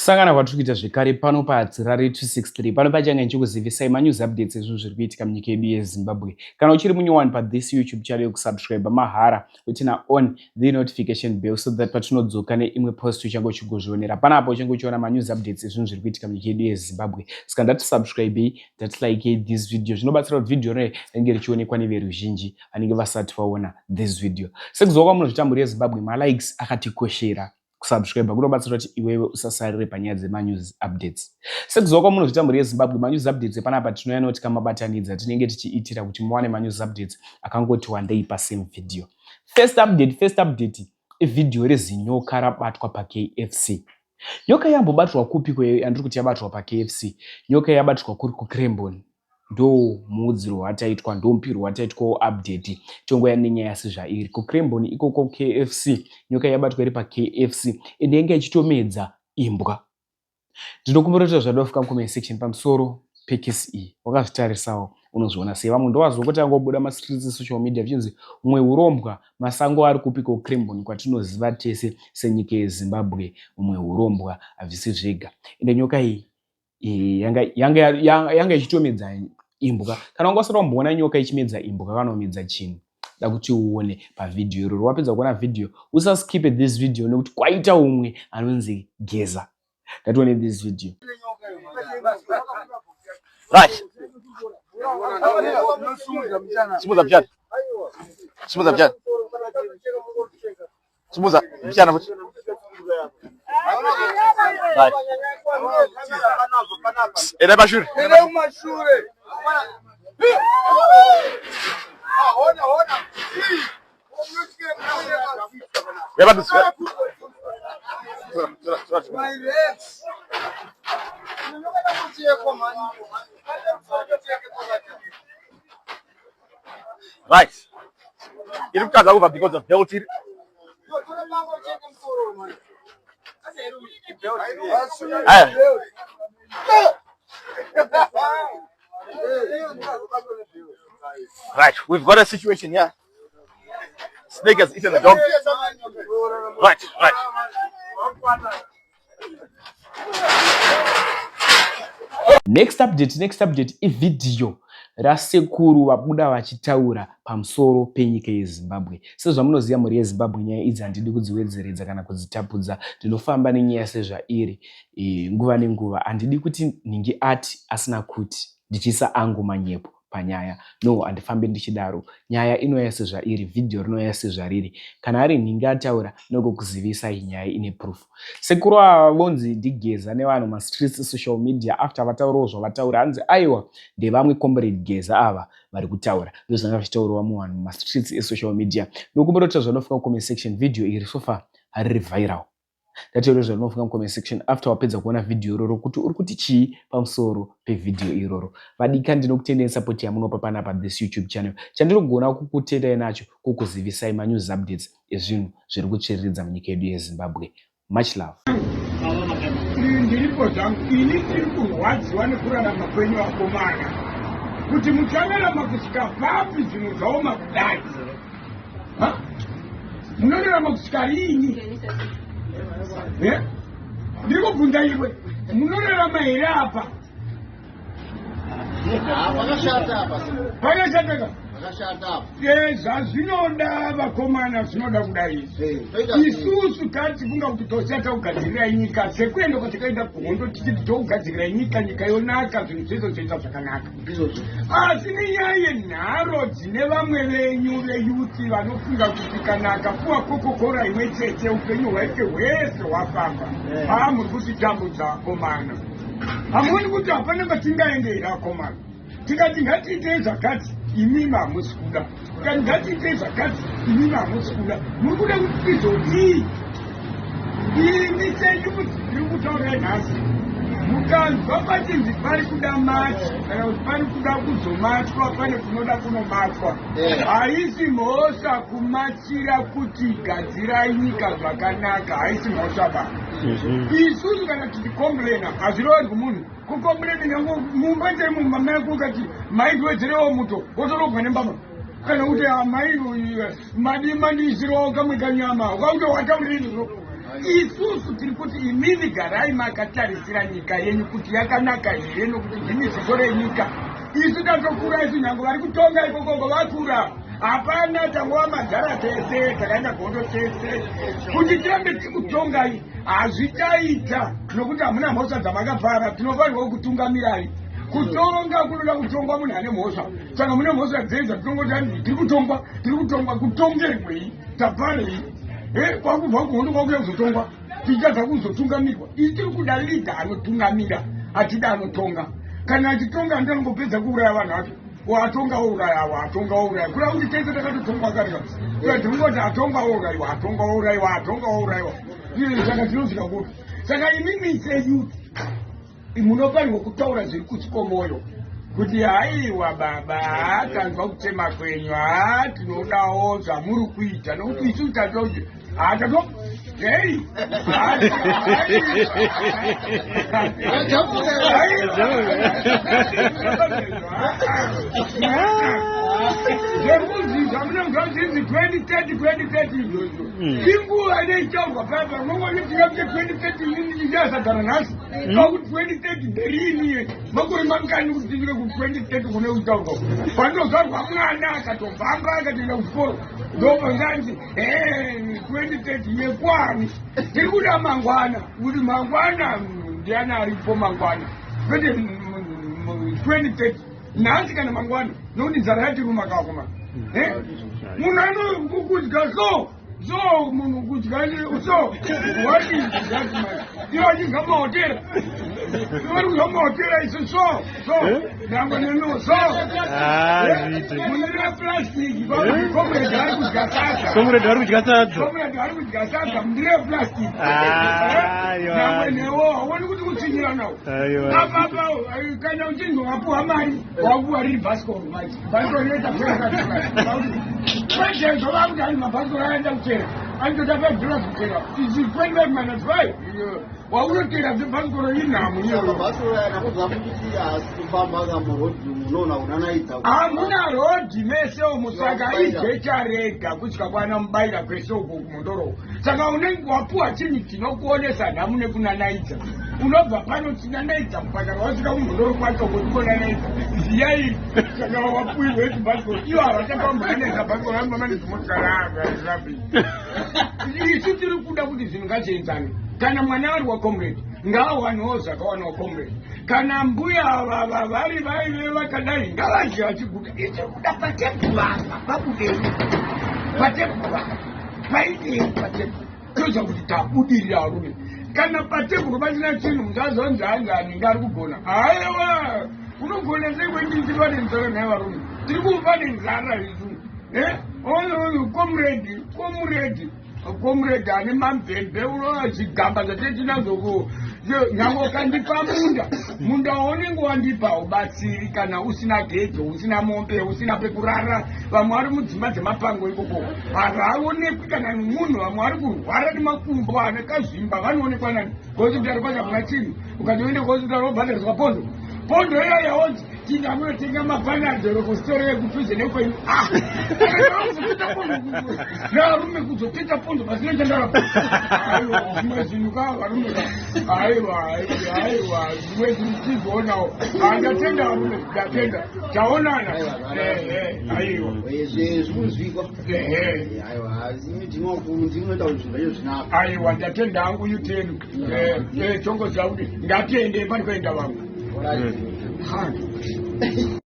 Kusangana kwatiri kuita zvekare pano paHatirare 263 pano pachange ndichikuzivisai manews updates ezvinhu zviri kuitika munyika yedu yeZimbabwe. Kana uchiri munyowani pathis YouTube channel yekusubscribe mahara utina on the notification bell so that patinodzoka neimwe post uchange uchigozvionera. Panapa uchange uchiona manews updates ezvinhu zviri kuitika munyika yedu yeZimbabwe. Saka ndatisubscribei, ndatilikei this video. Zvinobatsira kuti video rino ringe richionekwa neveruzhinji vanenge vasati vaona this video. Sekuziva kwamunozviita mhuri yeZimbabwe, malikes akatikoshera. Kusubscribe kunobatsira kuti iwewe usasarire panyaya dzemanews updates. Sekuziva kwamunozviita mhuri yeZimbabwe, manews updates epanapa tinouya noti kamabatanidza tinenge tichiitira kuti muwane manews updates akangoti wandei pasame video. First update, first update ivhidhiyo rezinyoka rabatwa paKFC. Nyoka yambobatwa kupi ko yandiri kuti yabatwa paKFC? Nyoka yabatwa kuri kuCrembon. Ndo muudziro wataitwa, ndo mupiro wataitwawo update. Tongouya nenyaya sezvairi. KuCrembon ikoko KFC, nyoka yabatwa iri paKFC ende yanga ichitomedza imbwa. Ndinokumbira kuti zvadofika mucomment section pamusoro pekesi iyi. Wakazvitarisawo unozviona sei? Vamwe ndovazongoti angobuda mastreets esocial media zvichinzi umwe hurombwa masango ari kupi kuCrembon kwatinoziva tese senyika yeZimbabwe, umwe hurombwa hazvisi zvega. Ende nyoka iyi yanga ichitomedza imbwa. Kana wanga usati wamboona nyoka ichimedza imbwa kana kumedza chinhu, da kuti uone pavhidhiyo iroro. Wapedza kuona vhidhiyo, usaskipe this video nekuti kwaita umwe anonzi Geza. Ngatione this video. Right. Simudza mchana. Simudza mchana. Simudza mchana futi. Right. Enda pashure. Enda kumashure. Hona hona. Right. Iri kutadza kubva because of belt iri. Aya. Right, we've got a situation here. Snake has eaten the dog. Right, right. Next update, next update ivhidhiyo rasekuru vabuda vachitaura pamusoro penyika yeZimbabwe. Sezvamunoziva mhuri yeZimbabwe, nyaya idzi handidi kudziwedzeredza kana kudzitapudza. Ndinofamba nenyaya sezvairi nguva nenguva. Handidi kuti nhingi ati asina kuti ndichiisa angu manyepo panyaya. No, handifambi ndichidaro. Nyaya inouya sezvairi, vhidhiyo rinouya sezvariri. Kana ari nhingi ataura nokukuzivisai nyaya ine proof. Sekuru ava vonzi ndiGeza nevanhu mastreets social media after vataurawo zvavataura hanzi aiwa ndevamwe comrade Geza ava vari kutaura. Ndozvanga zvichitaurwa muvanhu mumastreets esocial media. Ndokumbira kuti zvanofunga comment section video iri so far hariri viral. Ndataura zvaunofunga mucomment section after wapedza kuona vhidhiyo iroro kuti uri kuti chii pamusoro pevhidhiyo iroro. Vadika ndinokutendai support yamunopa panapa this YouTube channel. Chandinogona kukutendai nacho kukuzivisai manews updates ezvinhu zviri kutsviriridza munyika yedu yeZimbabwe. Much love. Ndiripo zvangu ini ndiri kurwadziwa nekurarama kwenyu vakomana, kuti muchararama kusvika papi zvinhu zvaoma kudai? Munorarama kusvika riini? Ndiri kubvunza iwe, munorarama here apa? Pakashata ka? Zvazvinoda vakomana, zvinoda kudai. Isusu tatifunga kuti toshata kugadzirira nyika sekuenda kwatakaenda kuhondo tichiti tokugadzirira nyika, nyika yonaka, zvinhu zvese zvoita zvakanaka. Asi nenyaya yenharo dzine vamwe venyu veyuti vanofunga kuti kana akapuwa kokokora imwe chete upenyu hwake hwese hwafamba. Haa, muri kutitambudza akomana. Hamuoni kuti hapana kwatingaende here akomana? Tikati ngatiitei zvakati, imimi hamusi kuda. Tikati ngatiitei zvakati, imimi hamusi kuda. Muri kuda kuti tizodii? Imi seyouth ndiri kutaura nhasi, mukanzwa pachinzi pari kuda machi kana kuti pari kuda kuzomatwa, pane kunoda kunomatwa, haisi mhosva kumachira kuti gadzirai nyika zvakanaka, haisi mhosva ba. Isusu kana tichikomplena hazviroverwi munhu kukomplena, nyange mumba chai mumba mako ukati maitiwedzerewo muto wotorobwa nembama, kana kuti amai madi mandiisirawo kamwe kanyama ukakuti wataurira izvozvo. Isusu tiri kuti imimi garai makatarisira nyika yenyu kuti yakanaka here, nokuti ndimi ziso renyika. Isu tatokura isu, nyange vari kutonga ikokoko vakura, hapana tangova madhara tese, takaenda gondo tese. Kuti tirambe tikutongai hazvichaita, nokuti hamuna mhosva dzamakapara. Tinofanirwa kutungamirai. Kutonga kunoda kutongwa munhu ane mhosva. Saka mune mhosva dzei dzatinongoti tiri kutongwa, tiri kutongwa? Kutongerwei? Taparei? Kwakubva kuhondo kwakuya kuzotongwa, tichadza kuzotungamirwa. Isi tiri kuda leader anotungamira, hatida anotonga. Kana achitonga ndinongopedza kuuraya vanhu vacho. Watonga wouraya, watonga wouraya, kureva kuti tese takatotongwa karika. Tingoti atonga wourayiwa, atonga wourayiwa, atonga wourayiwa. Saka tinosvika kupi? Saka imimi seyouth munofanirwa kutaura zviri kutsi kwomwoyo kuti haiwa baba, tanzwa kuchema kwenyu, ha, tinodawo zvamuri kuita, nokuti isu tatoti hatato hei. Zvekuzi zvamunonzwa zvinzi 2030, 2030 izvozvo, inguva inoitaurwa papa. Unongoti tingafike 2030 ichasagara nhasi kakuti 2030 nderini? Makore mangani kuti tisvike ku2030 kune kutaurwa? Pandozvarwa mwana akatofamba akatoenda kuchikoro, ndopanganzi 2030 yekwani? Tiri kuda mangwana, kuti mangwana ndiani aripo mangwana, kwete 2030, nhasi kana mangwana, nokuti nzara yatiruma kakoma. Munhu anokudya so so, munhu kudya so, what is that man? Ivo achidya mahotera, ivo kudya mahotera, isu so so, nyange nemiwo so. Mundiro plastic, comrade ari kudya sadza. Comrade ari kudya sadza. Comrade ari kudya sadza mundiro yeplastic, nyange newo hauoni kuti kutsinyira nawo apapa. Kana uchinzi wapuwa mari, wapuwa riri bhasikoro manje, bhasikoro rinoita kwezvezvo vakuti ani mabhasikoro aenda kuchera, anotota $5 kuchera. Ichi 25 minus 5 waunotera zvebhasikoro inhamu iyoyo. Bhasikoro yakabva kuti haasi kufamba kamurodhi, munoona kunanaidza. Hamuna rodhi mese umu, saka ijecha rega kusvika kwana Mubayira kwese uko kuMhondoro. Saka unenge wapuwa chinhu chinokuonesa nhamu nekunanaidza. Unobva pano chinanaidza mupatara, wasvika kuMhondoro kwacho kutikonanaidza ziyai. Saka wapuirwe chibhasikoro, ivo havachapambonanaidza bhasikoro, vambamane. Isu tiri kuda kuti zvinhu ngazvienzane. Kana mwana ari wacomrade, ngaawanewo zvakawanawo comrade. Kana mbuya vari vaive vakadai, ngavadye vachiguta. Itiri kuda patebhuru apa pabudei, patebhuru apa paitei, patebhuru toziva kuti tabudirira varume. Kana patebhuru pasina chinhu, musazonzi hanzi anenge ari kugona. Haiwa, unogona sei kwenditi pane nzara? Nhai varume, tiri kufa nenzara isu. Comrade, comrade, comrade ane mamvembe, unoona zvigamba zvatetinazvo. Nyange ukandipa munda, munda waunenge wandipa ubatsiri kana usina gedho, usina mombe, usina pekurara. Vamwe vari mudzimba dzemapango ikoko, havaonekwi kana nemunhu. Vamwe vari kurwara nemakumbo ane kazvimba, vanoonekwa nani? Hospitari kwacho hakuna chinhu. Ukatoenda kuhospitari wobhadhariswa pondo, pondo iyo yaonzi tinda munotenga mapanadhoro kusitoro yekudhuze nekwenyu. Varume, kuzopeta pondo pasina chandarapa. Aiwa, zvimwe zvinhu ka varume ka, aiwa, aiwa, zvimwe zvinhu tizoonawo. Ndatenda varume, ndatenda, taonana. Aiwa. Zvikunzwikwa. Aiwa, imi ndinokuru, ndinoita kuti zvinhu zvacho zvinaka. Aiwa, ndatenda hangu yutenu. Tongoziva kuti ngatiendei pari kuenda vamwe.